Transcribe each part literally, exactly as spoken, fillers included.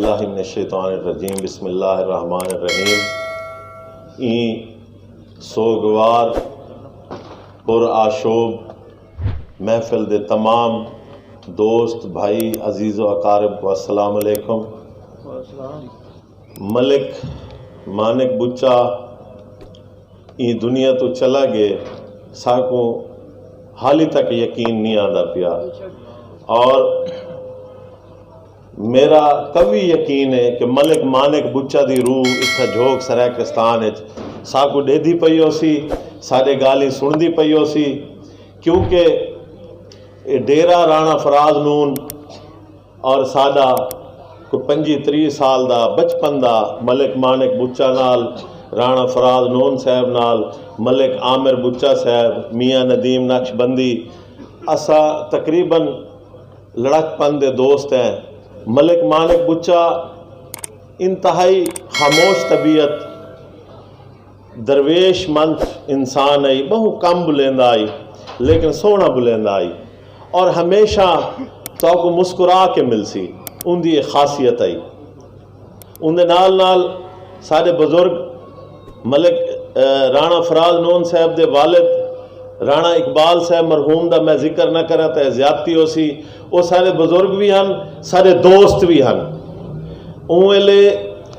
اللہ من الشیطان الرجیم، بسم اللہ الرحمن الرحیم۔ ایں سوگوار پر آشوب محفل دے تمام دوست، بھائی، عزیز و اقارب کو السلام علیکم۔ ملک مانک بچا ایں دنیا تو چلا گئے، ساکوں حالی تک یقین نہیں آندا پیا، اور میرا قوی یقین ہے کہ ملک مانک بچا دی روح اتھاں جھوک سرائیکستان اچ ساکوں ݙیہدی پئی ہوسی، ساݙے ڳالھیں سݨدی پئی ہوسی، کیونکہ اے ڈیرہ رانا فراز نون اور ساݙا کوئی پنجی تریہہ سال دا بچپن دا ملک مانک بچا نال، رانا فراز نون صاحب نال، ملک عامر بچا صاحب، میاں ندیم نقشبندی، اساں تقریباً لڑک پن دے دوست ہیں۔ ملک مانک بچا انتہائی خاموش طبیعت، درویش منت انسان ہئی، ٻہوں کم ٻلیندا ہئی، لیکن سوہݨا ٻلیندا ہئی، اور ہمیشہ تہاکوں مسکرا کے ملسی۔ اوندی اے خاصیت ہئی۔ اوندے نال نال ساݙے بزرگ ملک، اے، رانا فراز نون صاحب دے والد رانا اقبال صاحب مرحوم دا میں ذکر نہ کراں تے زیادتی ہوسی۔ او ساݙے بزرگ وی ہن، ساݙے دوست وی ہن۔ اوں ویلے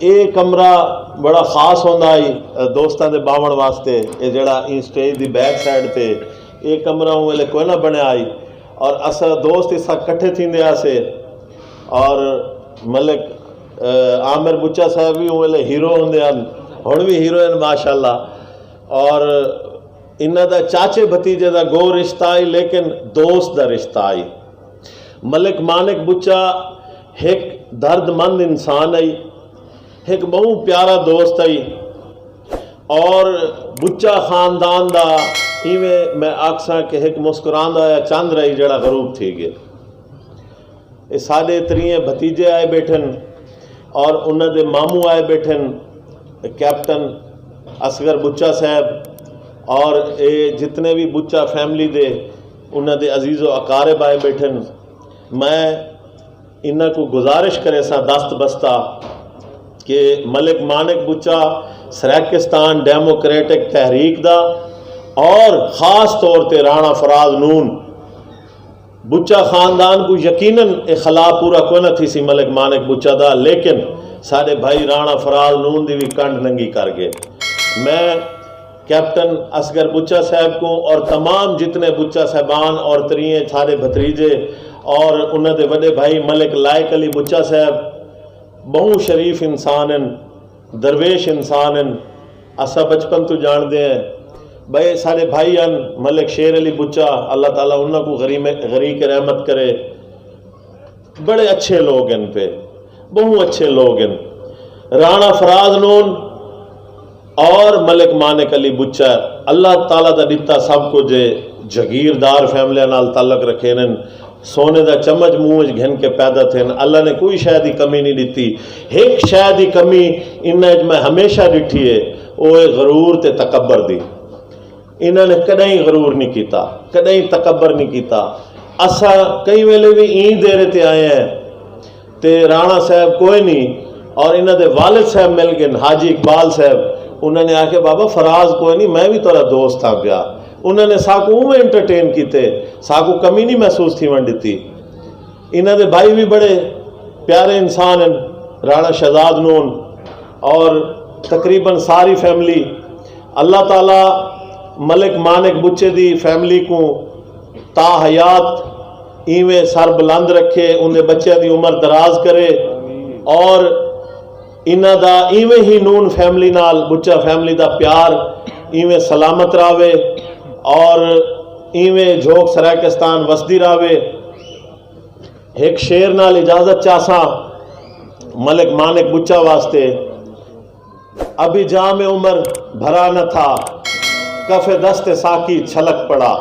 اے کمرہ بڑا خاص ہوندا ہئی، اے، دوستاں دے ٻاہوݨ واسطے۔ اے جیڑھا ایں سٹیج دی بیک سائیڈ تے اے کمرہ اوں ویلے کوئی نہ بݨیا ہئی، اور اساں دوست اساں کٹھے تھیندے ہاسے، اور ملک، اے، عامر بچا صاحب وی اوں ویلے ہیرو ہوندے ہن، ہݨ وی ہیرو ہن ماشاءاللہ۔ اور انہاں دا چاچے بھتیجے دا گو رشتہ ہئی، لیکن دوست دا رشتہ ہئی۔ ملک مانک بچا ہک درد مند انسان ہئی، ہک ٻہوں پیارا دوست ہئی، اور بچا خاندان دا ایویں میں آکھساں کہ ہک مسکراندا ہویا چندر ہئی جیڑھا غروب تھی ڳئے۔ اے ساݙے تریہہ بھتیجے آئے ٻیٹھن اور انہاں دے ماموں آئے ٻیٹھن، کیپٹن اصغر بچا صاحب، اور اے جتنے وی بچا فیملی دے، انہاں دے عزیز و اقارب آئے ٻیٹھن۔ میں انہاں کوں گزارش کریساں دست بستہ کہ ملک مانک بچا سرائیکستان ڈیموکریٹک تحریک دا اور خاص طور تے رانا فراز نون بچا خاندان کوں یقیناً اے خلا پورا کوئی نہ تھیسی ملک مانک بچا دا، لیکن ساݙے بھائی رانا فراز نون دی وی کنڈ ننگی کر ڳئے۔ میں کیپٹن اصغر بچا صاحب کوں اور تمام جتنے بچا صاحبان اور تریہہ ساݙے بھتریجے اور انہاں دے وݙے بھائی ملک لائق علی بچا صاحب ٻہوں شریف انسان ہن، درویش انسان ہن، اساں بچپن توں ڄاݨدے ہیں۔ ٻئے ساݙے بھائی ہن ملک شیر علی بچا، اللہ تعالیٰ انہاں کوں غری-، غریق رحمت کرے۔ بڑے اچھے لوگ ہن پئے، ٻہوں اچھے لوگ ہن۔ رانا فراز نون اور ملک مانک علی بچا، اللہ تعالیٰ دا ݙتا سب کجھ ہے، جگیردار فیملیاں نال تعلق رکھیندن، سونے دا چمچ منہ وچ گھن کے پیدا تھین، اللہ نے کوئی شے دی کمی نہیں ݙتی۔ ہک شے دی کمی انہاں وچ میں ہمیشہ ݙٹھی ہے، او ہے غرور تے تکبر دی۔ انہاں نے کݙاہیں غرور نہیں کیتا، کݙاہیں تکبر نہیں کیتا۔ اساں کئی ویلے وی ایں دیرے تے آئے ہیں تے رانا صاحب کوئی نہیں، اور انہاں دے والد صاحب مل ڳئے، حاجی اقبال صاحب، انہاں نے آکھیا، "بابا، فراز کوئی نہیں، میں وی تہاݙا دوست ہاں پیا۔" انہاں نے ساکوں اونویں انٹرٹین کیتے، ساکوں کمی نہیں محسوس تھیوݨ ݙتی۔ انہاں دے بھائی وی بڑے پیارے انسان ہن، رانا شہزاد نون اور تقریباً ساری فیملی۔ اللہ تعالیٰ ملک مانک بچے دی فیملی کوں تا حیات ایویں سر بلند رکھے، انہاں دے بچیاں دی عمر دراز کرے، اور انہاں دا ایویں ہی نون فیملی نال، بچا فیملی دا پیار ایویں سلامت راہوے، اور ایویں جھوک سرائیکستان وسدی راہوے۔ ہک شعر نال اجازت چاہساں ملک مانک بچا واسطے۔ ابھی جام عمر بھرا نہ تھا، کف دست ساقی چھلک پڑا۔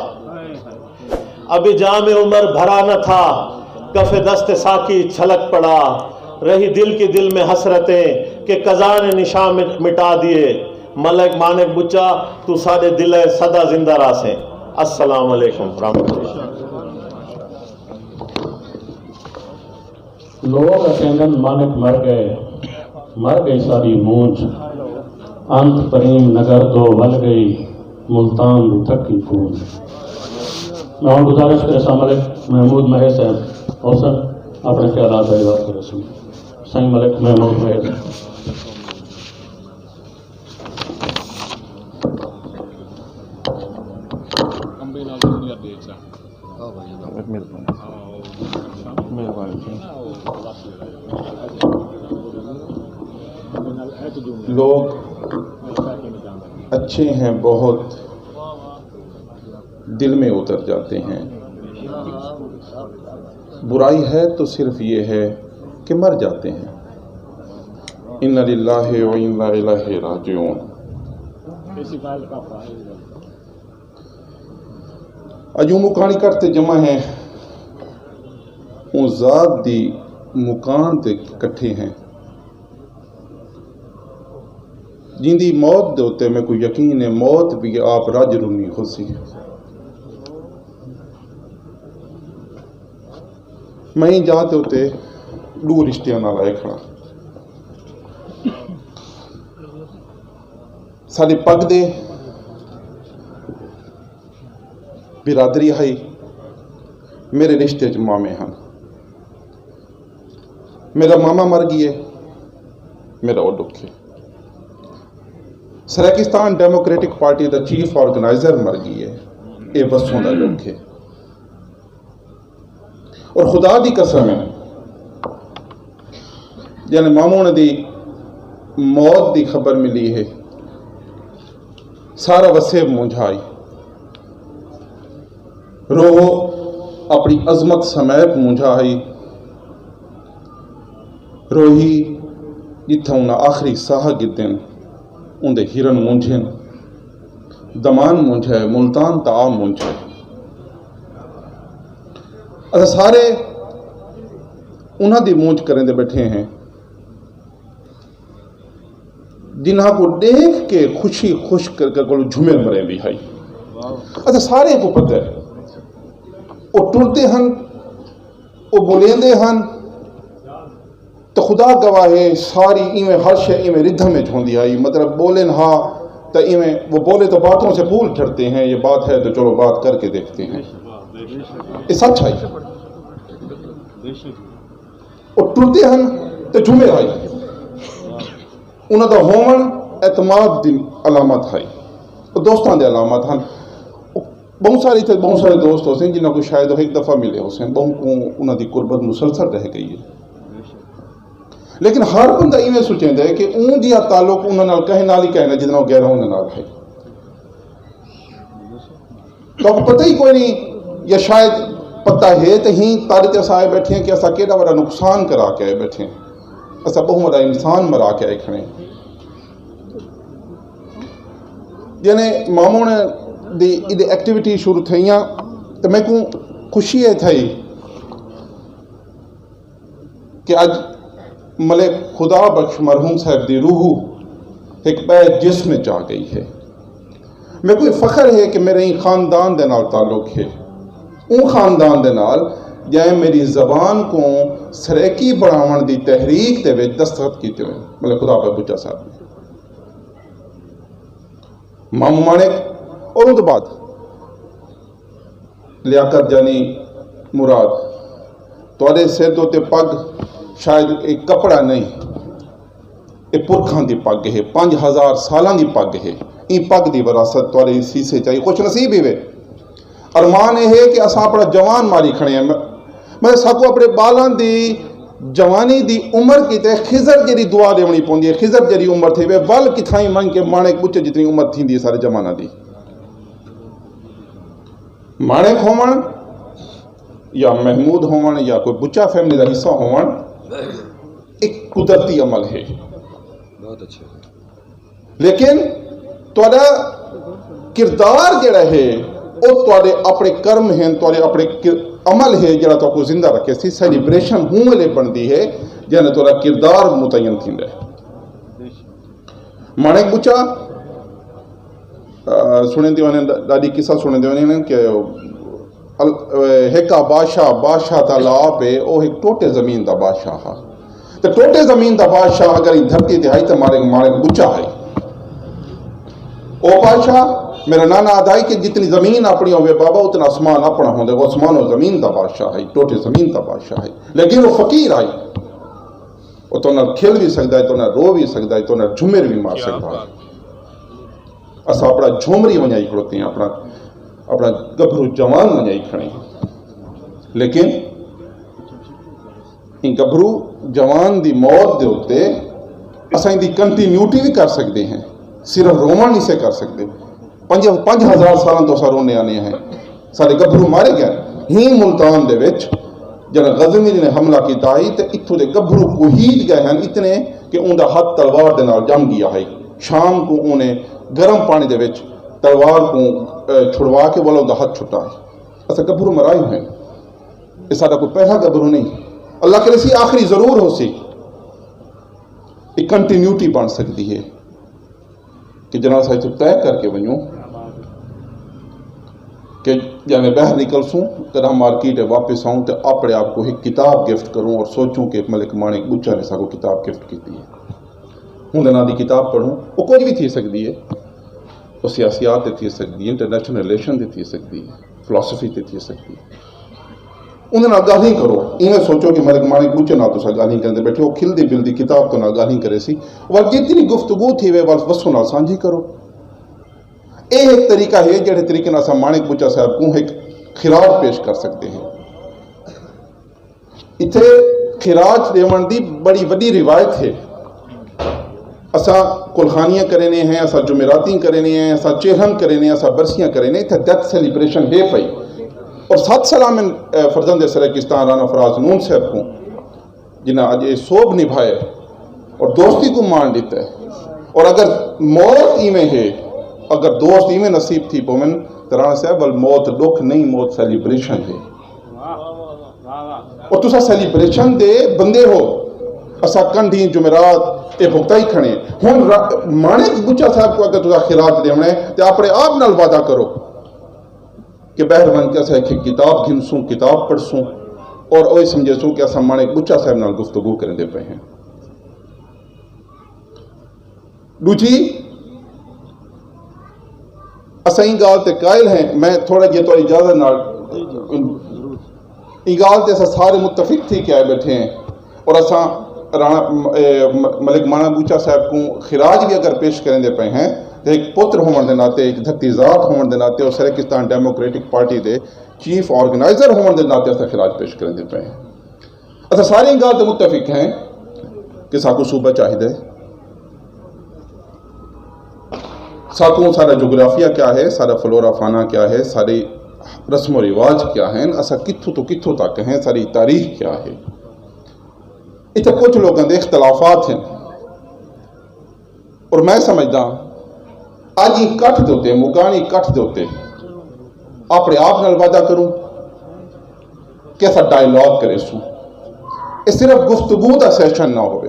ابھی جام عمر بھرا نہ تھا، کف دست ساقی چھلک پڑا۔ رہی دل کی دل میں حسرتیں کہ قضا نے نشاں مٹ-، مٹا دیے۔ ملک مانک بچا، تو ساڈے دلیں سدا زندہ رہسیں۔ السلام علیکم ورحمۃ اللہ۔ لوک اکھیندن مانک مر ڳئے، مر ڳئی ساݙی مونجھ۔ انت پریم نگر توں ول ڳئی ملتان دی تھکی کونج۔ میں ہݨ گزارش کریساں ملک محمود مہر صاحب اوسن اپݨے خیالات دا اظہار کریسن۔ سائیں ملک محمود مہر۔ مہربانی۔ مہربانی۔ لوگ اچھے ہیں بہت، دل میں اتر جاتے ہیں۔ برائی ہے تو صرف یہ ہے کہ مر جاتے ہیں۔ انا للہ و انا الیہ راجعون۔ اڄ اوں مکاݨی کٹھ تے جمع ہیں، اوں ذات دی مکاݨ تے کٹھے ہیں، جیندی موت دے اتے میکوں یقین ہے، موت بھی آپ رڄ رنی ہوسی۔ میں ایں جاہ تے اتے ݙو رشتیاں نال آئے کھڑا۔ ساݙے پڳ دے برادری ہئی، میرے رشتے چ مامے ہن۔ میرا ماما مر ڳیے، میرا او ݙکھ ہے۔ سرائیکستان ڈیموکریٹک پارٹی دا چیف آرگنائزر مر ڳیے، اے وسوں دا ݙکھ ہے۔ اور خدا دی قسم ہے، جݨ ماموݨ دی موت دی خبر ملی ہے، سارا وسیب مونجھا ہئی۔ روح اپݨی عظمت سمیت مونجھا ہئی۔ روہی جتھاں انہاں آخری ساہ گھدن، اوندے ہرن مونجھن، دمان مونجھے، ملتان تا آ مونجھے۔ اساں سارے انہاں دی مونجھ کریندے ٻیٹھے ہیں، جنہاں کوں ݙیکھ کے خوشی خوش کر کے کولوں جھمر مریندی ہئی۔ اساں سارے کوں پتہ ہے، او ٹردے ہن، او ٻولیندے ہن، تے خدا گواہ ہے، ساری ایویں ہر شے ایویں ردھم وچ ہوندی ہئی، مطلب ٻولن ہا تاں ایویں، وہ بولے تو باتوں سے پھول جھڑتے ہیں، یہ بات ہے تو چلو بات کر کے دیکھتے ہیں۔ یہ سچ ہے۔ او ٹردے ہن تے جھمر ہئی۔ انہاں دا ہووݨ اعتماد دی علامت ہئی۔ او دوستاں دی علامت ہن۔ او ٻہوں سارے اتھے ٻہوں سارے دوست ہوسن جنہاں کوں شاید او ہک دفعہ ملے ہوسن، ٻہوں کوں انہاں دی قربت مسلسل رہ ڳئی ہے۔ لیکن ہر بندہ ایویں سوچیندا ہے کہ اوں جیہا تعلق انہاں نال کہیں نال ہی کائنا جتنا او غیراں دے نال ہے۔ تہاکوں پتہ ہی کوئی نہیں، یا شاید پتہ ہے تے ہی تاں تے اساں آئے ٻیٹھے ہیں کہ اساں کیݙا وݙا نقصان کرا کے آئے ٻیٹھے ہیں۔ اساں ٻہوں وݙا انسان مرا کے آئے کھڑے ہیں۔ یعنی ماموݨ دی ایݙے ایکٹیویٹی شروع تھئیاں تے میکوں خوشی ہے تھئی کہ اڄ ملک خدا بخش مرحوم صاحب دی روح ہک ٻئے جسم وچ آ ڳئی ہے۔ میکوں فخر ہے کہ میرے ایں خاندان دے نال تعلق ہے، اوں خاندان دے نال جئیں میری زبان کوں سرائیکی بݨاوݨ دی تحریک دے وچ دستخط کیتے ہوئے، ملک خدا بخش بچا صاحب نے۔ ماموں ماݨک اور اوں دے بعد لیاقت جانی مراد، تہاݙے سر دے اتے پڳ شاید اے کپڑا نہیں، اے پرکھاں دی پڳ ہے، پنج ہزار سالاں دی پڳ ہے۔ ایں پڳ دی وراثت تہاݙے سیسے چائی خوش نصیب ہیوے۔ ارمان اے ہے کہ اساں اپݨا جوان ماری کھڑے ہیں۔ میں، میں ساکوں اپݨے ٻالاں دی جوانی دی عمر کیتے خضر جیڑھی دعا ݙیوݨی پوندی ہے، خضر جیڑھی عمر تھیوے، ول کتھائیں ونڄ کے ماݨک ٻچے جتنی عمر تھیندی ہے سارے جواناں دی۔ ماݨک ہووݨ یا محمود ہووݨ یا کوئی بچا فیملی دا حصہ ہووݨ، ایک قدرتی عمل ہے۔ بہت اچھے۔ لیکن تہاݙا کردار جڑا ہے، او تہاݙے اپݨے کرم ہن، تہاݙے اپݨے کر-، عمل ہے جڑا تہاکوں زندہ رکھے سی۔ سیلیبریشن ہوں ویلے بݨدی ہے جݙاں تہاݙا کردار متعین تھیندا ہے۔ ماݨک بچا، آ، سݨیندے ہوندے، ݙاݙی قصہ سݨیندے ہوندے کہ ال- اے، ہک آ بادشاہ، بادشاہ تاں لا پے، او ہک ٹوٹے زمین دا بادشاہ ہا۔ تے ٹوٹے زمین دا بادشاہ اگر ایں دھرتی تے ہئی تے مالک، مالک ٻچا ہئی۔ او بادشاہ، میرا نانا آہدا ہئی کہ جتنی زمین اپݨی ہووے بابا، اتنا آسمان اپݨا ہوندا۔ او آسمان و زمین دا بادشاہ ہئی، ٹوٹے زمین دا بادشاہ ہئی، لیکن او فقیر ہئی۔ او تہاݙے نال کھل وی سڳدا ہے، تہاݙے نال رو وی سڳدا ہے، تہاݙے نال جھمر وی مار سڳدا ہے۔ اساں اپݨا جھمری ونڄائی کھڑوتے ہیں، اپݨا، اپݨا گبھرو جوان ونڄائی کھڑے ہیں۔ لیکن ایں گبھرو جوان دی موت دے اتے اساں ایندی کنٹینیوٹی وی کر سڳدے ہیں، صرف رووݨ نہیں سے کر سڳدے۔ پنج، پنج ہزار سالاں توں اساں روندے آندے ہیں، ساݙے گبھرو مارے ڳئے۔ ہیں ملتان دے وچ جݙاں غزنوی نے حملہ کیتا ہئی تے اتھوں دے گبھرو کوہیج ڳئے ہن، اتنے کہ اوندا ہتھ تلوار دے نال ڄم ڳیا ہئی۔ شام کوں اونے گرم پاݨی دے وچ تلوار کوں، اے، چھڑوا کے ولا اوندا ہتھ چھٹا ہئی۔ اساں گبھرو مرائے ہوئے ہیں۔ اے ساݙا کوئی پہلا گبھرو نہیں۔ اللہ کرے سی آخری ضرور ہو سی۔ اے کنٹینیوٹی بݨ سڳدی ہے کہ جناب صاحب اتھوں طے کر کے ونڄوں کہ جیویں ٻاہر نکلسوں، کݙاں مارکیٹ واپس آؤں تے اپݨے آپ کوں ہک کتاب گفٹ کروں اور سوچوں کہ ملک ماݨک ٻچا نے ساکوں کتاب گفٹ کیتی ہے۔ اوندے ناں دی کتاب پڑھوں، او کجھ وی تھی سڳدی ہے، او سیاسیات تے تھی سڳدی ہے، انٹرنیشنل ریلیشن تے تھی سڳدی ہے، فلاسفی تے تھی سڳدی ہے۔ اوندے نال ڳالھیں کرو، ایویں سوچو کہ ملک ماݨک ٻچے نال تساں ڳالھیں کریندے ٻیٹھے ہو، کھلدی ملدی کتاب توں نال ڳالھیں کریسی، ول جتنی گفتگو تھیوے ول وسوں نال سانجھی کرو۔ اے ہک طریقہ ہے جیڑھے طریقے نال اساں ماݨک ٻچا صاحب کوں ہک خراج پیش کر سڳدے ہیں۔ اتھے خراج ݙیوݨ دی بڑی وݙی روایت ہے۔ اساں قلخانیاں کرینے ہیں، اساں جمعراتیں کرینے ہیں، اساں چیلھن کرینے ہیں، اساں برسیاں کرینے، اتھے ڈیتھ سیلیبریشن ہے پئی۔ اور سات سلام ان، اے، فرزند سرائیکستان رانا فراز نون صاحب کوں، جنہاں اڄ اے سوبھ نبھائے اور دوستی کوں مان ݙتا ہے۔ اور اگر موت ایویں ہے، اگر دوست ایویں نصیب تھی پون، تو رانا صاحب، ول موت ݙکھ نہیں، موت سیلیبریشن ہے۔ اور تساں سیلیبریشن دے بندے ہو، اساں کنڈھی جمعرات اے بھگتائی کھڑے۔ ہن را-، ماݨک ٻچا صاحب کوں اگر تساں خراج ݙیوݨا ہے تے اپݨے آپ نال وعدہ کرو کہ ٻاہر ونڄ کے اساں ہک کتاب گھنسوں، کتاب پڑھسوں اور اوہی سمجھیسوں کہ اساں ماݨک ٻچا صاحب نال گفتگو کریندے پئے ہیں۔ ݙوجھی، اساں ایں ڳالھ تے قائل ہیں، میں تھوڑا جیہا تہاݙی اجازت نال ایں ڳالھ تے اساں سارے متفق تھی کے آئے ٻیٹھے ہیں اور اساں رانا، اے، م-، ملک ماݨک ٻچا صاحب کوں خراج وی اگر پیش کریندے پئے ہیں تے ہک پتر ہووݨ دے ناطے، ہک دھرتی ذات ہووݨ دے ناطے اور سرائیکستان ڈیموکریٹک پارٹی دے چیف آرگنائزر ہووݨ دے ناطے اساں خراج پیش کریندے پئے ہیں۔ اساں سارے ایں ڳالھ تے متفق ہیں کہ ساکوں صوبہ چاہیدا ہے۔ ساکوں ساݙا جغرافیہ کیا ہے، ساݙا فلورا فانا کیا ہے، ساݙے رسم و رواج کیا ہیں، اساں کتھوں توں کتھوں تک ہیں، ساݙی تاریخ کیا ہے۔ اتھے کجھ لوکاں دے اختلافات ہیں۔ اور میں سمجھدا اڄ ایں کٹھ دے اتے، مکانی کٹھ دے اتے اپݨے آپ نال وعدہ کروں کہ اساں ڈائیلاگ کریسوں، اے صرف گفتگو دا سیشن نہ ہووے۔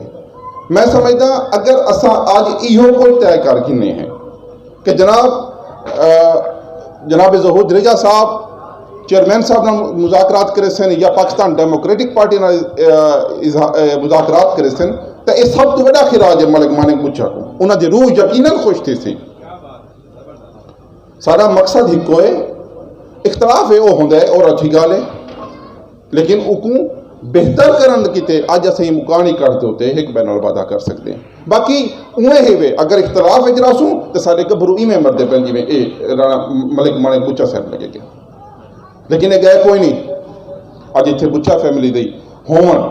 میں سمجھدا اگر اساں اڄ ایہو کجھ طے کر گھنے ہیں کہ جناب، آ، جناب ظہور دھریجہ صاحب چیئرمین صاحب نال مذاکرات کریسن یا پاکستان ڈیموکریٹک پارٹی نال، آ، اظہا-، آ، مذاکرات کریسن، تے اے سب توں وݙا خراج ہے ملک ماݨک ٻچا کوں۔ انہاں دی روح یقیناً خوش تھیسی۔ ساݙا مقصد ہکو ہے، اختلاف ہے او ہوندا ہے، او رتھی ڳالھ ہے، لیکن اوکوں بہتر کرݨ کیتے اڄ اساں مکانی کٹھ دے اتے ہک ٻئے نال وعدہ کر سڳدے ہیں۔ باقی اوویں ہیوے، اگر اختلاف وچ رہسوں تے ساݙے گبھرو ایویں مردے پئن جیویں اے رانا ملک ماݨک ٻچا صاحب لڳے ڳئے۔ لیکن اے ڳئے کوئی نہیں۔ اڄ اتھے ٻچا فیملی دی ہووݨ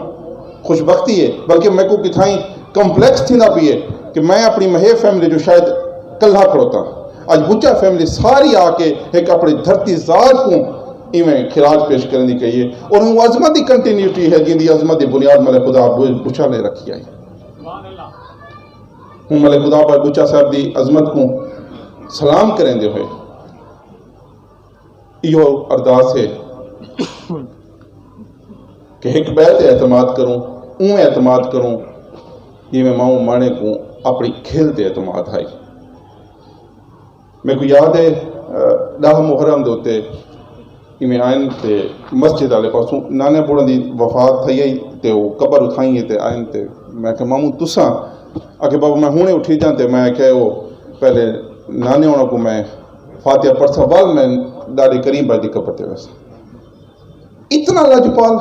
خوش بختی ہے، بلکہ میکوں کتھائیں کمپلیکس تھیندا پئی ہے کہ میں اپݨی مہیب فیملی جو شاید کلہا کھڑوتاں۔ اڄ ٻچا فیملی ساری آ کے ہک اپݨی دھرتی ذات کوں ایویں خراج پیش کریندی کئی ہے اور اوں عظمت دی کنٹینیوٹی ہے جیندی عظمت دی بنیاد ملک خدا ٻ-، ٻچا نے رکھی آئی۔ ہوں ملک خدا پاک ٻچا صاحب دی عظمت کوں سلام کریندے ہوئے ایہو ارداس ہے کہ ہک ٻئے تے اعتماد کروں، اوں اعتماد کروں جیویں ماؤں ماݨے کوں اپݨی کھل تے اعتماد ہائی۔ میکوں یاد ہے، اہ، ݙاہ محرم دے اتے ایویں آئن تے مسجد آلے پاسوں نانے بوڑاں دی وفات تھئی ہئی تے او قبر اتھائیں ہے تے آئن تے میں کہ ماموں تساں؟ آکھے بابا میں ہنے اٹھی جاں تے میں کہ او پہلے نانے ہونا کو میں فاتحہ پڑھسا ول میں ڈاڈے کریم بھائی دی قبر تے ویسا۔ اتنا لجپال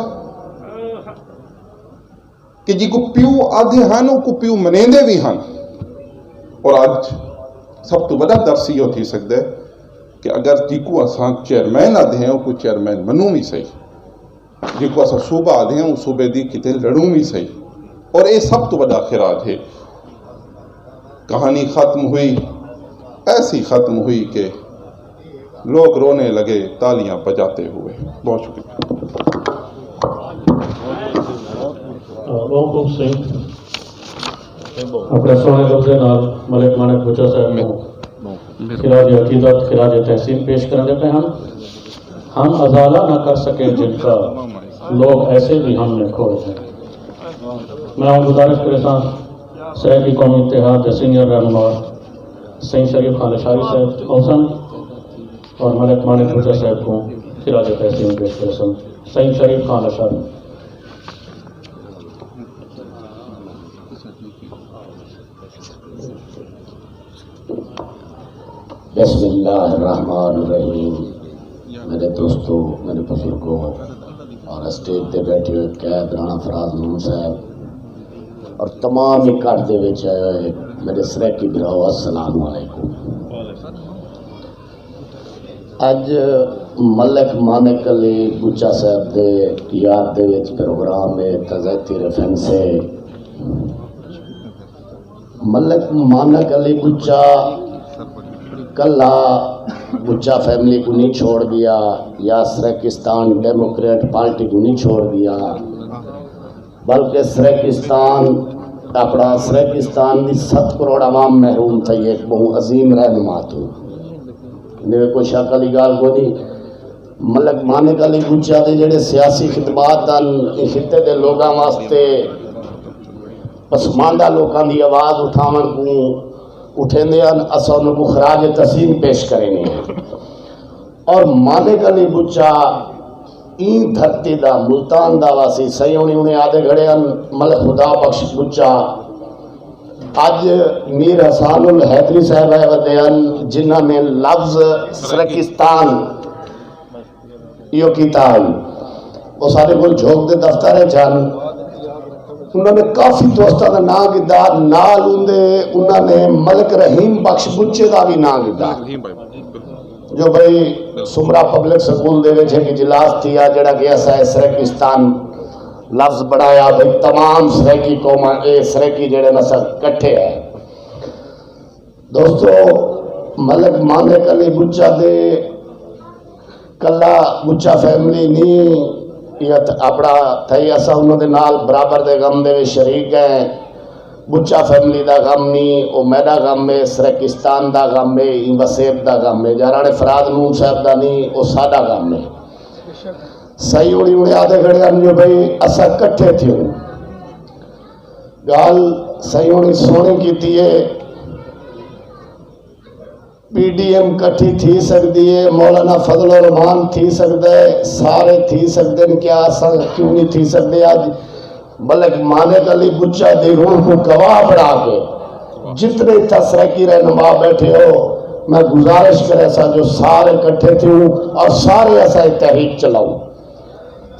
کہ جی کو پیو آدھے ہن او کو پیو منیندے بھی ہن۔ اور اج سب تو بڑا درس یہ تھی سکتا ہے کہ اگر جی کو اساں چیئرمین آدھے ہیں او کو چیئرمین منوں بھی صحیح، جی کو اساں صوبہ آدھے ہیں او صوبے دی کتے لڑوں بھی صحیح۔ اور اے سب تو بڑا خراج ہے۔ کہانی ختم ہوئی، ایسی ختم ہوئی کہ لوگ رونے لگے تالیاں بجاتے ہوئے۔ بہت شکریہ۔ محبوب سنگھ اپنے سوہنے لفظے نال ملک مانک بچا صاحب کو خراج عقیدت خراج تحسین پیش کرنے پہ ہم ہم ازالہ نہ کر سکے جن کا لوگ ایسے بھی ہم نے کھوئے ہیں۔ میں گزارش کرے ساں سرائیکی قومی اتحاد کے سینئر رہنما سئیں شریف خان لشاری صاحب اوسن اور ملک مانک بھٹہ صاحب کو خراج تحسین پیش کرے سن۔ سئیں شریف خان لشاری۔ بسم اللہ الرحمن الرحیم۔ میرے دوستو، میرے بزرگوں اور اسٹیج تے بیٹھے ہوئے قید رانا فراز نون صاحب اور تمام اکٹھ دے وچ آئے ہوئے میرے سرائیکی بھراؤ، السلام علیکم۔ اج ملک مانک علی بچا صاحب دے یاد دے وچ پروگرام ہے تعزیتی ریفرنس ہے۔ ملک مانک علی بچا کلا بچا فیملی کو نہیں چھوڑ گیا یا سرکستان ڈیموکریٹ پارٹی کو نہیں چھوڑ گیا، بلکہ سرکستان اپنا سرکستان دی ست کروڑ عوام محروم تھئی ایک بہوں عظیم رہنما تو۔ میرے کوئی شک والی گال کوئی نہیں۔ ملک مانک علی بچا دے جڑے سیاسی خدمات ہن، اے خطے دے لوگاں واسطے پسماندہ لوکاں دی آواز اٹھاون کوں اٹھیندے ہن، اساں انہاں کوں خراج تسلیم پیش کرینے ہیں۔ اور مانک علی بچا ایں دھرتی دا، ملتان دا واسی سئیں ہونی انہیں آدھے گھڑے ہن، ملک خدا بخش بچا اج میر حسان الحیدری صاحب آئے ودے ہن جنہاں نے لفظ سرکستان ایو کیتا ہن۔ او ساڈے کول جھوک دے دفتر اچ ہن۔ انہاں نے کافی دوستاں دا ناں گھدا، نال اوندے انہاں نے ملک رحیم بخش بچے دا وی ناں گھدا۔ جو بھئی سمرا پبلک سکول دے وچ ہک اجلاس تھیا جڑا کہ اساں سرائیکستان لفظ بنایا بھئی تمام سرائیکی قوماں اے سرائیکی جڑے نسل کٹھے ہے۔ دوستو، ملک مانک علی بچہ دے کلا بچہ فیملی نی ایت اپڑا تھئی، اساں انہاں دے نال برابر دے غم دے وچ شریک ہیں۔ بچہ فیملی دا غم نی او میڈا غم ہے، سرکستان دا غم ہے، ایں وسیب دا غم ہے، جاراڑے فراد نون صاحب دا نی او ساڈا غم ہے۔ سہی ہوڑی ہوڑے آدھے کھڑے ہن جو بھئی اساں کٹھے تھیوں۔ گال سہی ہونی سوہنی کیتی ہے۔ پی ڈی ایم کٹھی تھی سکدی ہے، مولانا فضل الرحمان تھی سکدا ہے، سارے تھی سکدے ہیں، کیا اساں کیوں نہیں تھی سکدے؟ اج ملک مانک علی بچہ دی روح کو گواہ بنا کے جتنے اتھا سرائیکی رہنما بیٹھے ہو، میں گزارش کرے سا جو سارے کٹھے تھیوں اور سارے اساں تحریک چلاؤں۔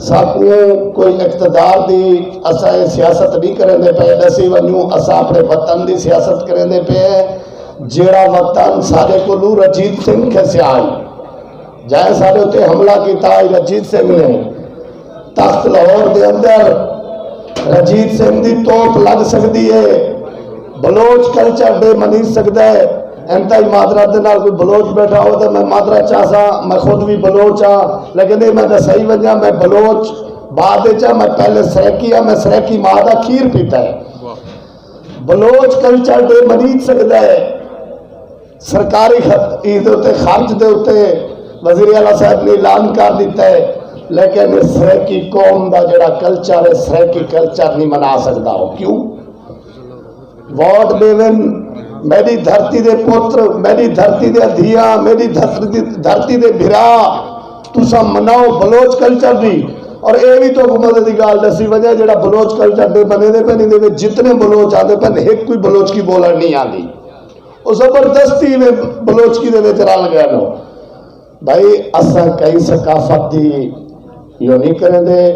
ساکوں کوئی اقتدار دی اساں اے سیاست نہیں کریندے پئے، ڈسی ونجوں اساں اپنے وطن دی سیاست کریندے پئے ہیں۔ جیڑا وطن ساڈے کولوں رجیت سنگھ کھسیا ہئی، جائیں ساڈے اتے حملہ کیتا ہئی رجیت سنگھ نے، تخت لاہور دے اندر رجیت سنگھ دی توپ لگ سکدی ہے۔ بلوچ کلچر ڈے منی سکدا ہے۔ انتہائی معذرت دے نال کوئی بلوچ بیٹھا ہو تو میں معذرت چاہ سا، میں خود بھی بلوچ ہاں، لیکن یہ میں دسائی ونجا میں بلوچ بعد وچ ہاں، میں پہلے سرائیکی ہاں، میں سرائیکی ماں دا کھیر پیتا ہے۔ بلوچ کلچر ڈے منی سکدا ہے۔ سرکاری خط عید اتے خرچ دے اتے وزیر اعلیٰ صاحب نے اعلان کر دیتا ہے، لیکن سرائیکی قوم دا جڑا کلچر ہے، سرائیکی کلچر نہیں منا سکدا ہو۔ کیوں؟ ووٹ ڈیون، میری دھرتی دے پتر، میری دھرتی دے دھیاں، میری دھرتی دے بھرا، تساں مناؤ بلوچ کلچر دی۔ اور اے وی تہاکوں مزے دی ڳالھ ݙسی ونڄاں، جیڑھا بلوچ کلچر دے بݨیندے پئن، ایندے وچ جتنے بلوچ آندے پئن، ہک کوئی بلوچ کی بولݨ نہیں آندی۔ او زبردستی میں بلوچ کی دے وچ رل ڳئے نو۔ بھائی، اساں کہیں ثقافت دی ایہو نہیں کریندے،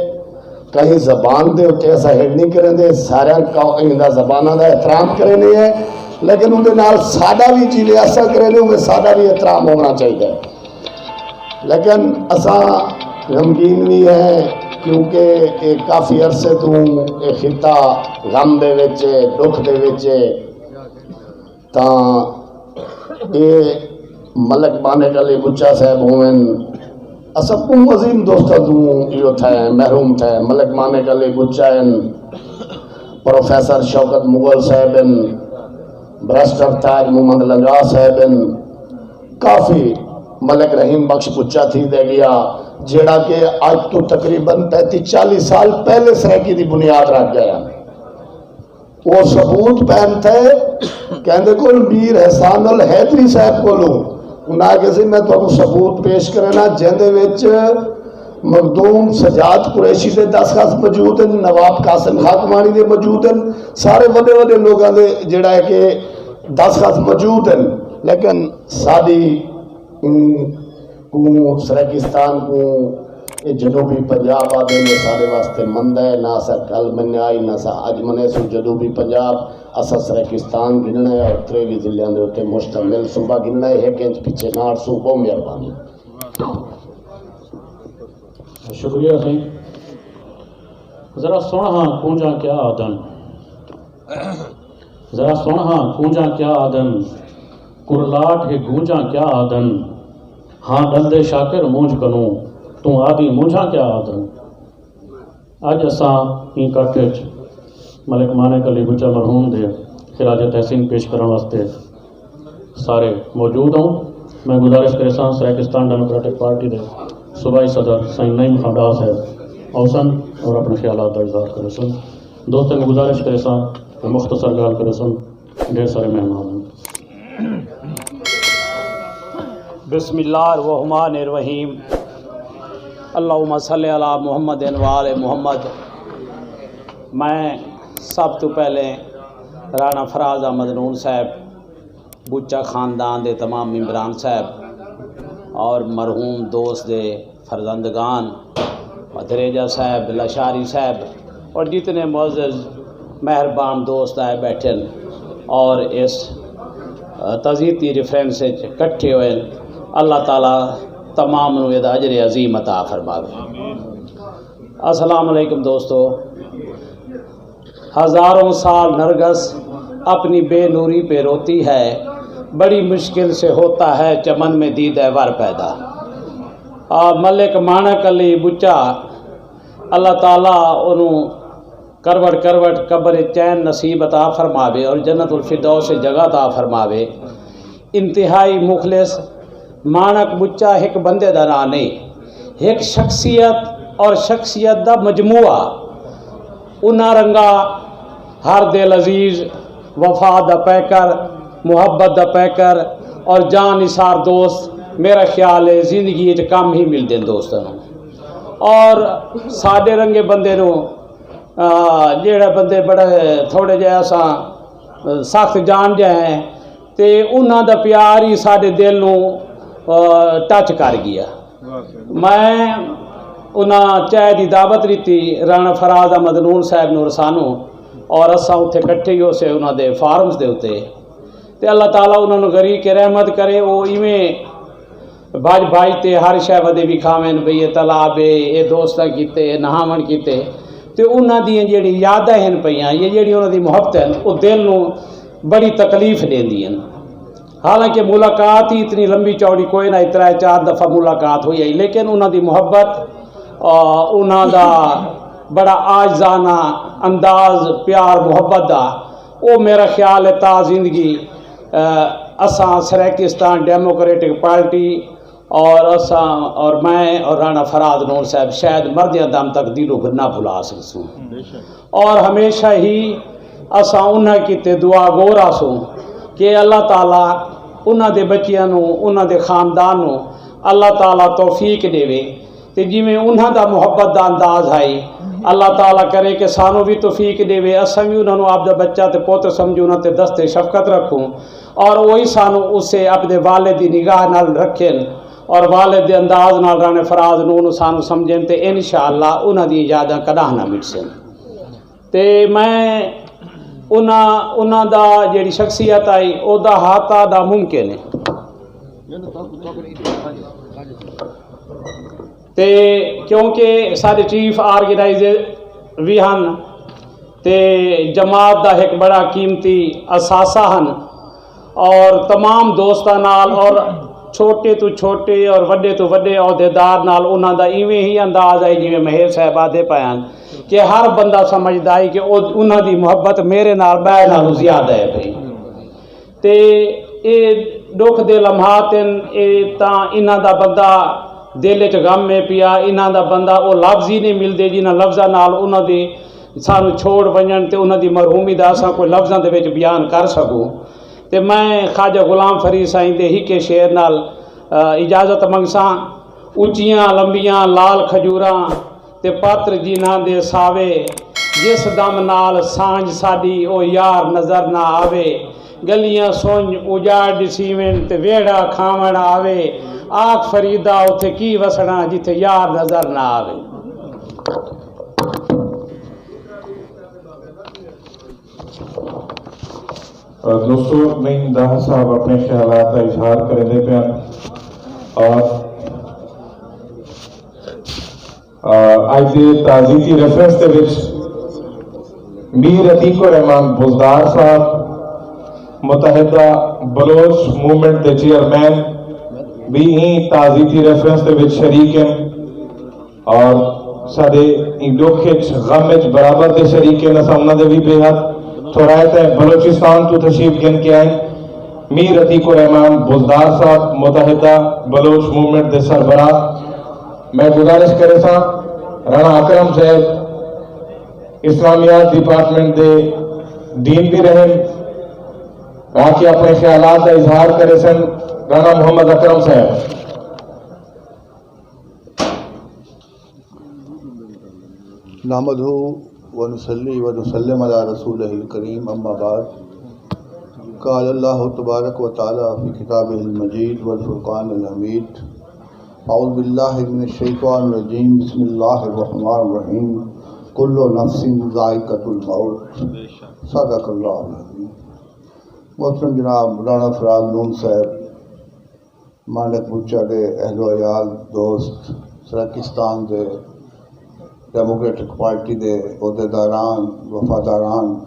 کہیں زبان دے اتے اساں ہیٹ نہیں کریندے، سارے قوم دا زباناں دا احترام کریندے ہیں، لیکن اون دے نال ساڈا وی جیویں اساں کریندے اونویں ساڈا وی احترام ہونا چاہیدا ہے۔ لیکن اساں غمگین وی ہیں، کیونکہ اے کافی عرصے توں اے خطہ غم دے وچ ہے، دکھ دے وچ ہے۔ تاں اے ملک مانک علی بچا صاحب ہوون، اساں ٻہوں عظیم دوستاں توں ایہو تھئے ہیں، محروم تھئے ہیں۔ ملک مانک علی بچا ہن، پروفیسر شوکت مغل صاحب ہن، برسٹر تاج محمد لنگاہ صاحب ہن، کافی ملک رحیم بخش بچا تھی دے ڳیا، جیڑھا کہ اڄ توں تقریباً پینتی چالی سال پہلے سرائیکی دی بنیاد رکھ ڳئے ہن۔ او ثبوت پئن تھئے، کیندے کول میر احسان الحیدری صاحب کولوں۔ انہاں آکھیا سی، میں تہاکوں ثبوت پیش کرینداں، جیندے وچ مخدوم سجاد قریشی دے دستخط موجود ہن، نواب قاسم خاکوانی دے موجود ہن، سارے وݙے وݙے لوکاں دے جیڑھا ہے کہ دستخط موجود ہن، لیکن ساݙی، ام، کوں، سرائیکستان کوں، اے جنوبی پنجاب آہدے نے، ساݙے واسطے مندا ہے، نہ اساں کل منیا ہئی، نہ اساں اڄ منے سوں۔ جنوبی پنجاب اساں سرائیکستان گھنݨا ہے اور تریوی ضلعیاں دے اتے مشتمل صوبہ گھنݨا ہے، ہک انچ پچھے نہ ہٹسوں۔ ٻہوں مہربانی۔ شکریہ سئیں۔ ذرا سݨ ہاں کونجاں کیا آہدن۔ ذرا سݨ ہاں کونجاں کیا آہدن، کرلاٹ ہے گونجاں کیا آہدن، ہاں ݙلدے شاکر مونجھ کنوں، توں آہدیں مونجھاں کیا آہدن۔ اڄ اساں ایں کٹھ وچ ملک مانک علی بچا مرحوم دے خراج تحسین پیش کرݨ واسطے سارے موجود ہوں۔ میں گزارش کریساں سرائیکستان ڈیموکریٹک پارٹی دے صوبائی صدر سائیں نعیم خان ڈار صاحب اوسن اور اپݨے خیالات دا اظہار کریسن۔ دوستاں کوں گزارش کریساں کہ مختصر ڳالھ کریسن، ڈھیر سارے مہمان ہن۔ بسم اللہ الرحمن الرحیم۔ اللہم صلی علی محمد و آل محمد۔ میں سب توں پہلے رانا فراز احمد نون صاحب، بچا خاندان دے تمام ممبران صاحب اور مرحوم دوست دے فرزندگان، دھریجہ صاحب، لاشاری صاحب اور جتنے معزز مہربان دوست آئے بیٹھن اور اس تعزیتی ریفرنس وچ کٹھے ہوئے، اللہ تعالیٰ تمام نوں ادا اجر عظیم عطا فرماوے۔ السلام علیکم دوستو۔ ہزاروں سال نرگس اپنی بے نوری پہ روتی ہے، بڑی مشکل سے ہوتا ہے چمن میں دیدہ ور پیدا۔ آ، ملک مانک علی بچا، اللہ تعالیٰ انہوں کروٹ کروٹ قبر چین نصیب عطا فرماوے اور جنت الفردوس جگہ عطا فرماوے۔ انتہائی مخلص مانک بچا ہک بندے دا ناں نہیں، ہک شخصیت اور شخصیت دا مجموعہ۔ انہاں رنگا ہر دل عزیز، وفا دا پیکر، محبت دا پیکر اور جان نثار دوست، میرا خیال ہے زندگی وچ کم ہی ملدے دوستاں نوں۔ اور ساڈے رنگے بندے نوں، آ، جیڑھے بندے بڑے تھوڑے جے اساں، آ، سخت جان جے ہیں، تے انہاں دا پیار ہی ساڈے دل نوں، آ، ٹچ کر گیا۔ میں انہاں چائے دی دعوت ݙتی، رانا فراز احمد نون صاحب نوں اور سانوں، اور اساں اتھے کٹھے ہی ہوسے انہاں دے فارمز دے اتے۔ تے اللہ تعالیٰ انہاں نوں غریق رحمت کرے۔ او ایویں بھڄ بھڄ تے ہر شے ودے وکھاون بھئی اے تالاب ہے، اے دوستاں کیتے، اے نہاوݨ کیتے۔ تے انہاں دیاں جیڑھی یاداں ہن پیاں، یا جیڑھی انہاں دی محبت ہن، او دل نوں بڑی تکلیف ݙیندی ہن۔ حالانکہ ملاقات ہی اتنی لمبی چوڑی کوئی نہ، ترے چار دفعہ ملاقات ہوئی ہئی، لیکن انہاں دی محبت، آ، انہاں دا بڑا عاجزانہ انداز پیار محبت دا، او میرا خیال ہے تا زندگی، آ، اساں سرائیکستان ڈیموکریٹک پارٹی اور اساں اور میں اور رانا فراز نون صاحب شاید مردیاں دم تک دلوں نہ بھلا سکسوں۔ اور ہمیشہ ہی اساں انہاں کیتے دعا گو رہسوں کہ اللہ تعالیٰ انہاں دے بچیاں نوں، انہاں دے خاندان نوں اللہ تعالیٰ توفیق ݙیوے۔ تے جیویں انہاں دا محبت دا انداز ہئی، اللہ تعالیٰ کرے کہ سانوں وی توفیق ݙیوے، اساں وی انہاں نوں آپ دا بچہ تے پتر سمجھوں، انہاں تے دست شفقت رکھوں، اور اوہی سانوں اسے اپݨے والد دی نگاہ نال رکھن، اور والد دے انداز نال رانے فراز نوں انہوں سانوں سمجھن، تے انشاءاللہ انہاں دی یاداں کݙاہ نہ مٹسن۔ تے میں انہاں، انہاں دا جیڑھی شخصیت آئی، او دا ہاتھا دا ممکن ہے۔ تے کیونکہ سارے چیف آرگنائزر وی ہن، تے جماعت دا ایک بڑا قیمتی اثاثہ ہن، اور تمام دوستاں نال اور چھوٹے تو چھوٹے اور وڈے تو وڈے عہدیدار نال انہاں دا ایویں ہی انداز ہے، جیویں مہیر صاحب آدھے پئے ہن کہ ہر بندہ سمجھدا ہے کہ او، انہاں دی محبت میرے نال، ٻئے نالوں زیادہ ہے پئی۔ تے اے ݙکھ دے لمحات ہن، اے تاں انہاں دا بندہ دل اچ غم ہے پیا، انہاں دا بندہ او لفظ ہی نہیں ملدے جنہاں لفظاں نال انہاں دے سانوں چھوڑ ونڄݨ تے انہاں دی مرحومی دا اساں کوئی لفظاں دے وچ بیان کر سڳوں۔ تے میں خواجہ غلام فرید سائیں دے ہکے شعر نال، آ، اجازت منگساں۔ اچیاں لمبیاں لال کھجوراں تے پتر جنہاں دے ساوے، جس دم نال سانجھ ساݙی او یار نظر نہ آوے۔ ڳلیاں سنڄ اجاڑ ݙسیون تے ویڑھا کھاوݨ آوے۔ آکھ فریدا اتھے کی وسݨا جتھے یار نظر نہ آوے۔ دوستو، نعیم داہر صاحب اپنے خیالات دا اظہار کریندے پئے ہن اور اڄ دے تعزیتی ریفرنس دے وچ میر عتیق الرحمان بزدار صاحب، متحدہ بلوچ موومنٹ دے چیئرمین، وی ایں تعزیتی ریفرنس دے وچ شریک ہن اور ساݙے ایں ݙکھ اچ، غم اچ برابر دے شریک ہن۔ اساں انہاں دے وی بے حد تھوڑائت ہیں۔ بلوچستان توں تشریف گھن کے آئے میر عتیق الرحمان بزدار صاحب، متحدہ بلوچ موومنٹ دے سربراہ۔ میں گزارش کریساں رانا اکرم صاحب، اسلامیات ڈپارٹمنٹ دے ڈین وی رہن، آ کے اپݨے خیالات دا اظہار کریسن۔ رانا محمد اکرم صاحب۔ نحمده ونصلي ونسلم على رسوله الكريم، أما بعد. قال الله تبارك وتعالى في كتابه المجيد والفرقان الحميد، أعوذ بالله من الشيطان الرجيم، بسم الله الرحمن الرحيم، كل نفس ذائقة الموت، صدق الله العظيم. محترم جناب رانا فراز نون صاحب، مانک بچہ دے اہل و عیال، دوست، سرائیکستان دے ڈیموکریٹک پارٹی دے عہدیداران، وفاداران،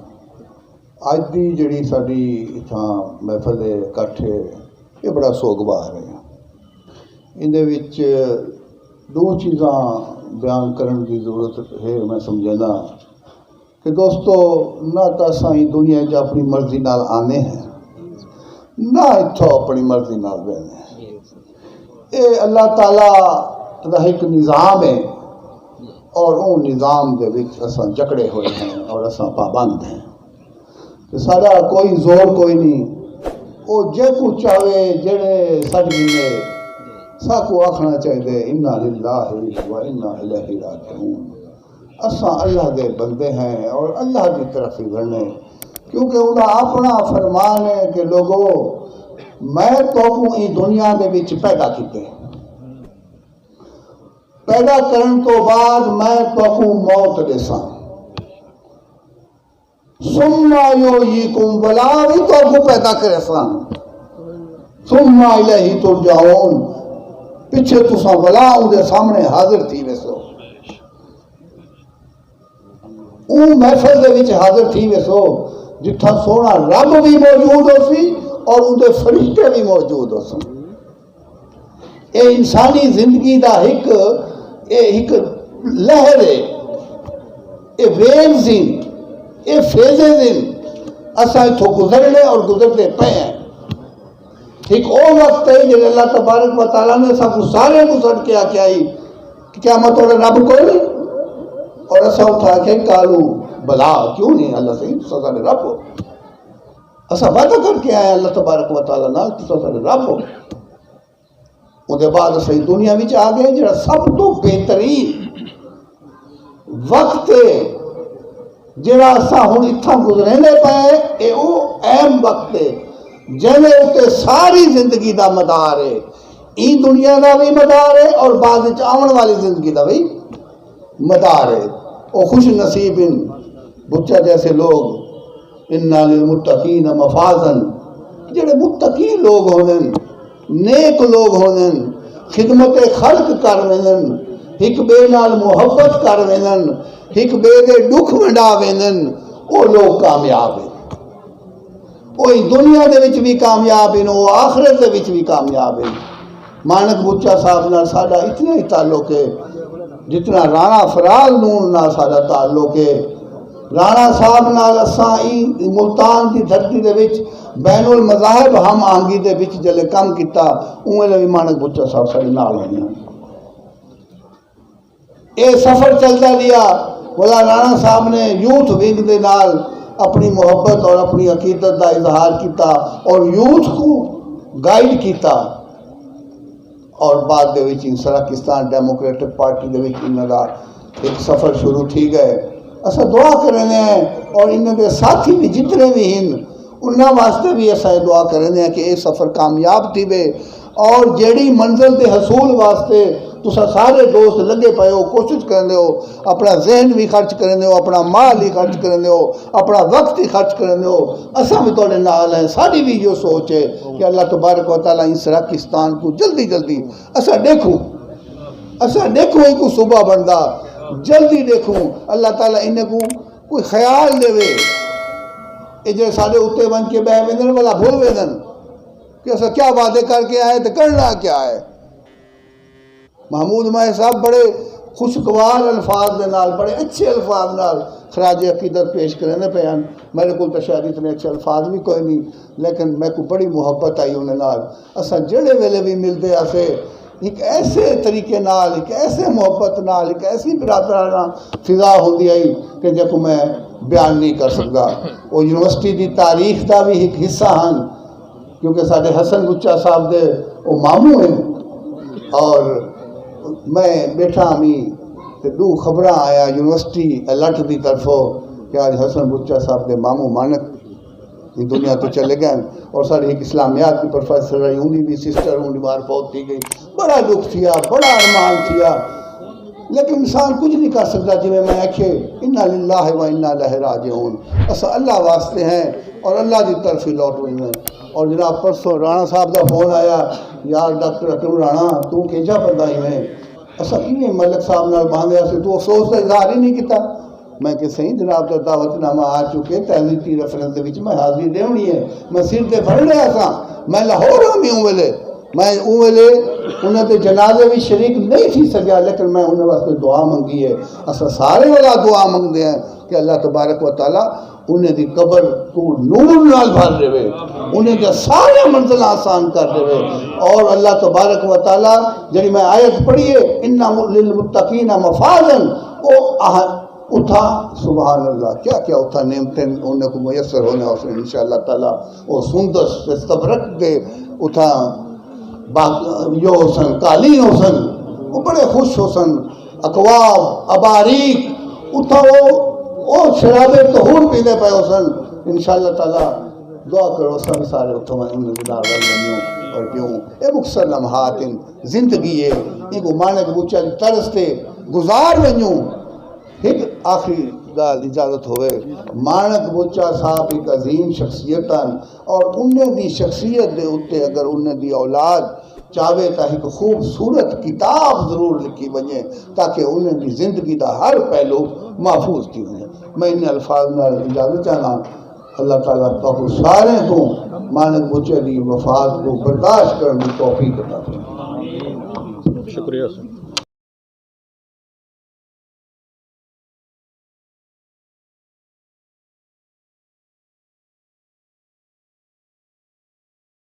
اڄ دی جیڑھی ساݙی اتھاں محفل اکٹھ ہے، اے بڑا سوگوار ہے۔ ایندے وچ ݙو چیزاں بیان کرݨ دی ضرورت ہے، میں سمجھینداں۔ کہ دوستو، نہ تاں اساں ایں دنیا اچ اپݨی مرضی نال آندے ہیں، نہ اتھاں اپݨی مرضی نال ویندے ہیں۔ اے اللہ تعالیٰ دا ہک نظام ہے اور اوں نظام دے وچ اساں جکڑے ہوئے ہیں اور اساں پابند ہیں۔ تے ساݙا کوئی زور کوئی نہیں۔ او جیکوں چاہوے، جیڑھے سݙ گھنے، ساکوں آکھݨا چاہیدے، انا للہ و انا الیہ راجعون۔ اساں اللہ دے بندے ہیں اور اللہ دی طرف ہی ورنے، کیونکہ اوندا اپݨا فرمان ہے کہ لوگو، میں تہاکوں ایں دنیا دے وچ پیدا کیتے، پیدا کرݨ توں بعد میں تہاکوں موت ݙیساں، ثم یحییکم، ولا وی تہاکوں پیدا کریساں، ثم الیہ ترجعون، پچھے تساں ولا اوندے سامݨے حاضر تھی ویسو۔ اوں محفل دے وچ حاضر تھی ویسو جتھاں سوہݨا رب وی موجود ہوسی اور اوندے فرشتے وی موجود ہوسن۔ اے انسانی زندگی دا ہک، اے ہک لہر ہے، اے ویوز ہن، اے فیزز ہن۔ اساں اتھوں گزرنے اور گزردے پئے ہیں۔ ہک او وقت ہے جݙے اللہ تبارک و تعالیٰ نے اساں کوں سارے کوں سݙ کے آکھیا ہئی کہ کیا میں تہاݙا رب کوئی نہیں؟ اور اساں اتھاں آکھیا، قالوا بلی، کیوں نہیں اللہ سائیں، تساں ساݙے رب ہو۔ اساں وعدہ کر کے آئے اللہ تبارک و تعالیٰ نال، تساں ساݙے رب ہو۔ اوندے بعد اساں دنیا وچ آ ڳئے، جڑا سب توں بہترین وقت ہے، جڑا اساں ہن اتھاں گزریندے پئے، اے او اہم وقت ہے، جیندے اتے ساری زندگی دا مدار ہے۔ ایں دنیا دا وی مدار ہے اور بعد وچ آوݨ والی زندگی دا وی مدار ہے۔ او خوش نصیب ہن، بچہ جیسے لوگ، ان للمتقین مفازا، جڑے متقی لوگ ہوندن، نیک لوگ ہوندن، خدمت خلق کر ویندن، ہک ٻئے نال محبت کر ویندن، ہک ٻئے دے ݙکھ ونڈا ویندن، او لوگ کامیاب ہن۔ او ایں دنیا دے وچ وی کامیاب ہن، او آخرت دے وچ وی کامیاب ہن۔ مانک بچہ صاحب نال ساݙا اتنا ہی تعلق ہے جتنا رانا فراز نون نال ساݙا تعلق ہے۔ رانا صاحب نال اساں ایں ملتان دی دھرتی دے وچ بین المذاہب ہم آہنگی دے وچ جلے کم کیتا، اوں ویلے وی مانک بچہ صاحب ساݙے نال ہوندے ہن۔ اے سفر چلدا ڳیا۔ مولا رانا صاحب نے یوتھ ونگ دے نال اپݨی محبت اور اپݨی عقیدت دا اظہار کیتا اور یوتھ کوں گائیڈ کیتا، اور بعد دے وچ انسراکستان ڈیموکریٹک پارٹی دے وچ انہاں دا ہک سفر شروع تھی ڳئے۔ اساں دعا کریندے ہیں اور انہاں دے ساتھی وی جتنے وی ہن، انہاں واسطے وی اساں اے دعا کریندے ہیں کہ اے سفر کامیاب تھیوے، اور جیڑھی منزل دے حصول واسطے تساں سارے دوست لڳے پئے ہو، کوشش کریندے ہو، اپݨا ذہن وی خرچ کریندے ہو، اپݨا مال وی خرچ کریندے ہو، اپݨا وقت وی خرچ کریندے ہو، اساں وی تہاݙے نال ہیں۔ ساݙی وی ایہو سوچ ہے کہ اللہ تبارک و تعالیٰ انسراکستان کوں جلدی جلدی اساں ݙیکھوں، اساں ݙیکھوں ایکوں صوبہ بݨدا، جلدی ݙیکھوں۔ اللہ تعالیٰ انہیں کوں کوئی خیال ݙیوے۔ اے جیڑھے ساݙے اتے ونڄ کے ٻہہ ویندن، ولا بھل ویندن کہ اساں کیا وعدے کر کے آئے تے کرݨا کیا ہے۔ محمود ماہر صاحب بڑے خوشگوار الفاظ دے نال، بڑے اچھے الفاظ نال خراج عقیدت پیش کریندے پئے ہن۔ میݙے کول تاں شاید اتنے اچھے الفاظ وی کوئی نہیں، لیکن میکوں بڑی محبت آئی انہاں نال۔ اساں جیڑھے ویلے وی ملدے ہاسے، ہک ایسے طریقے نال، ہک ایسے محبت نال، ہک ایسی برادرانہ فضا ہوندی ہئی کہ جیکوں میں بیان نہیں کر سڳدا۔ او یونیورسٹی دی تاریخ دا وی ہک حصہ ہن، کیونکہ ساݙے حسن بچہ صاحب دے او ماموں ہن، اور میں ٻیٹھا ہمی تے ݙو خبراں آیا یونیورسٹی الٹ دی طرفوں کہ اڄ حسن بچہ صاحب دے ماموں مانک ایں دنیا توں چلے ڳئے ہن۔ اور ساݙی ہک اسلامیات دی پروفیسر رہی، اوندی وی سسٹر، اوندی ماں فوت تھی ڳئی۔ بڑا ݙکھ تھیا، بڑا ارمان تھیا، لیکن انسان کجھ نہیں کر سڳدا۔ جیویں میں آکھے، انا للہ و انا الیہ راجعون، اساں اللہ واسطے ہیں اور اللہ دی طرف ہی لوٹ ونڄݨے ہیں۔ اور جناب، پرسوں رانا صاحب دا فون آیا، یار ڈاکٹر اکرم رانا، توں کیجھا بندہ ہیویں؟ اساں کیویں ملک صاحب نال ٻاہندے ہاسے، توں افسوس دا اظہار ہی نہیں کیتا۔ میں کہ سئیں، جناب دا دعوت نامہ آ چکے، تہذیب ٹی ریفرنس دے وچ میں حاضری ݙیوݨی ہے، میں سر تے بھرݨے ہاساں۔ میں لاہور ہمی اوں ویلے، میں اوں ویلے انہاں دے جنازے وچ شریک نہیں تھی سڳیا، لیکن میں انہاں واسطے دعا منگی ہے۔ اساں سارے ولا دعا منگدے ہیں کہ اللہ تبارک و تعالیٰ انہیں دی قبر کوں نور نال بھر ݙیوے، انہیں دیاں ساریاں منزلاں آسان کر ݙیوے، اور اللہ تبارک و تعالیٰ، جڑی میں آیت پڑھی ہے، ان للمتقین مفازا، او آہ، اتھاں، سبحان اللہ، کیا کیا اتھاں نعمتیں انہیں کوں میسر ہوندیاں ہوسن۔ انشاءاللہ تعالیٰ او سندس تے استبرق دے اتھاں با-، یو ہوسن، قالین ہوسن، او بڑے خوش ہوسن۔ اکواب، اباریق، اتھاں او، او شراب طہور پیندے پئے ہوسن۔ انشاءاللہ تعالیٰ دعا کرو، اساں وی سارے اتھاں ونڄ انہاں دے نال رل ونڄوں اور پیوں۔ اے مختصر لمحات ہن، زندگی ہے، اینکوں مانک بچہ دی طرز تے گزار ونڄوں۔ ہک آخری ڳالھ اجازت ہووے، مانک بچہ صاحب ہک عظیم شخصیت ہن، اور انہیں دی شخصیت دے اتے اگر انہیں دی اولاد چاہوے تاں ہک خوبصورت کتاب ضرور لکھی ونڄے تاکہ انہیں دی زندگی دا ہر پہلو محفوظ تھی ونڄے۔ میں انہیں الفاظ نال اجازت چاہنداں۔ اللہ تعالیٰ تہاکوں سارے کوں مانک بچے دی وفات کوں برداشت کرݨ دی توفیق عطا فرمائے۔ شکریہ سر۔